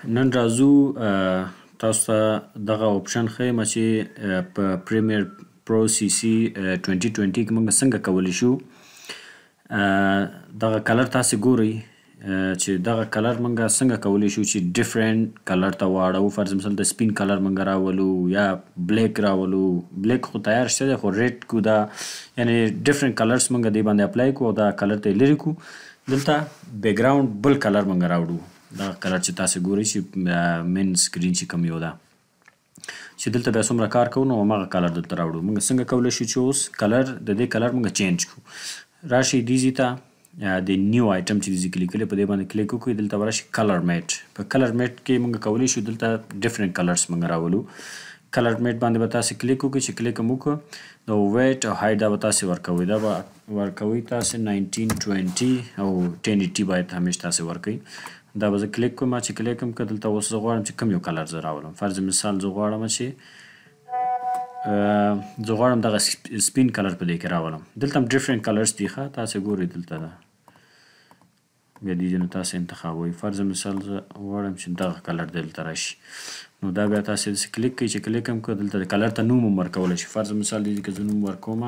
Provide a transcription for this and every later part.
نن راځو تاسو ته دغه option ښیم چې په Premiere Pro CC 2020 کې موږ څنګه کولی شو دغه color. تاسو ګورئ چې دغه color موږ څنګه کولی شو چې different color ته واړو. فرض مثال د سپین color موږ راولو یا black راولو. black خو تیار شته دی، خو red کو دا، یعنی different colors موږ دې باندې apply کو او دا color ته یې لرې کو، دلته background بل color موږ راوړو. دا color چې تاسو ګورئ چې main screen چې کوم یو ده چې دلته بیا څومره کار کوو، نو هماغه color دلته راوړو. موږ څنګه کولی شو چې اوس color د دې color موږ change کړو؟ راشئ دې ځای ته، د new item چې دې ځای کې لیکلی، په دې باندې کلیک وکړئ. دلته به راشي color matte. په color matte کې موږ کولی شو دلته different colors موږ راولو. color matte باندې به تاسو کلیک وکړئ. چې کلیک هم وکړو، نو width او height دا به تاسو ورکوئ، دا به ورکوئ تاسو 1920 او 1080 باید همیش تاسو ورکوئ. دا به زه کلیک کوم. چې کلیک هم کړ، دلته اوس زه غواړم چې کوم یو color زه راولم. فرض مثال زه غواړم چې زه غواړم دغه سپین color په دې کې راولم. دلته هم different colors دي. ښه، تاسو ګورئ دلته ده، بیا دې ځای نه تاسو انتخابوئ. فرض مثال زه غواړم چې دغه color دلته راشي، نو دا بیا تاسو داسې کلیک کړئ. چې کلیک هم کړ، دلته د color ته نوم هم ورکولی شي. فرض مثال دې ځای کې زه نوم ورکوم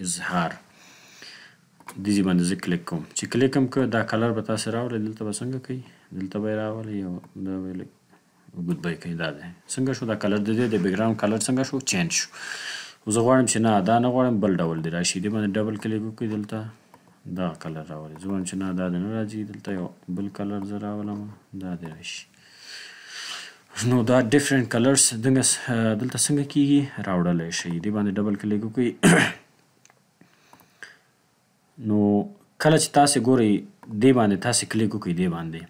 اظهار. دې ځای باندې زه کلیک کوم. چې کلیک هم کړ، دا color به تاسو راولئ. دلته به څنګه کوئ؟ دلته به یې راولئ او دا به یې لږ اوږد به یې کوئ. دا دی څنګه شو؟ دا color د دې د background color څنګه شو؟ change شو. خو زه غواړم چې نه، دا نه غواړم، بل ډول دې راشي. دې باندې double click وکړئ، دلته دا color راولئ. زه وایم چې نه، دا دې نه راځي، دلته یو بل color زه راولم، دا دې راشي. نو دا different colors دنګه دلته څنګه کیږي؟ راوړلی شئ. دې باندې double click وکړئ. نو کله چې تاسو ګورئ، دې باندې تاسو کلیک وکړئ، دې باندې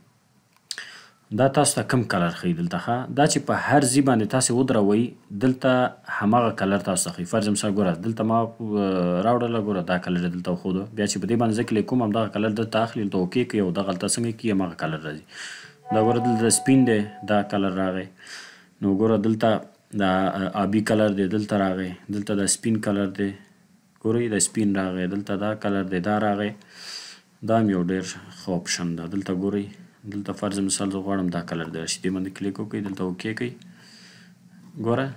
دا تاسو ته کوم color ښیي دلته. ښه، دا چې په هر ځای باندې تاسو ودروئ، دلته هماغه color تاسو ته ښیي. فرض مثال ګوره، دلته ما راوړله، ګوره دا color یې دلته وښوده. بیا چې په دې باندې زه کلیک کوم، همدغه color دلته اخلي، دلته okay کوي او دغلته څنګه کیږي؟ هماغه color راځي. دا ګوره، دلته سپین دی، دا color راغی. نو ګوره، دلته دا آبي color دی، دلته راغی. دلته دا سپین color دی، ګورئ دا سپین راغی. دلته دا color دی، دا راغی. دا هم یو ډېر ښه option ده. دلته ګورئ، دلته فرض مثال زه غواړم دا color دی راشي. دې باندې کلیک وکړئ، دلته okay کوئ. ګوره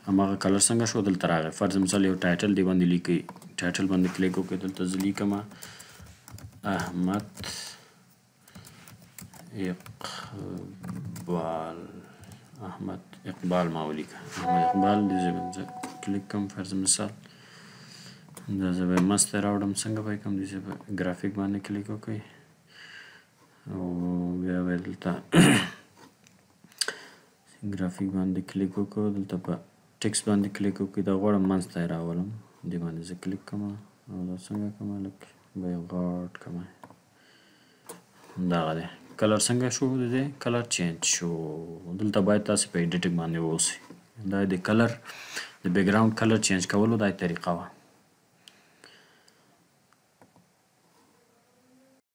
هماغه color څنګه شو؟ دلته راغی. فرض مثال یو title دې باندې لیکئ، title باندې کلیک وکړئ. دلته زه لیکم احمد اقبال. احمد اقبال ما ولیکه، احمد اقبال. دې ځای باندې زه کلیک کوم. فرض مثال دا زه به یې منځ ته راوړم. څنګه به یې کوم؟ دې ځای به ګرافیک باندې کلیک وکړئ او بیا به دلته ګرافیک باندې کلیک وکړو، دلته په ټیکس باندې کلیک وکړئ. دا غواړم منځ ته یې راولم. دې باندې زه کلیک کوم او دا څنګه کوم؟ لږ به یې غټ کوم. دغه دی، color څنګه شو؟ د دې color change شو. دلته باید تاسو په editing باندې واوسئ. دا د color د background color change کولو دا طریقه وه.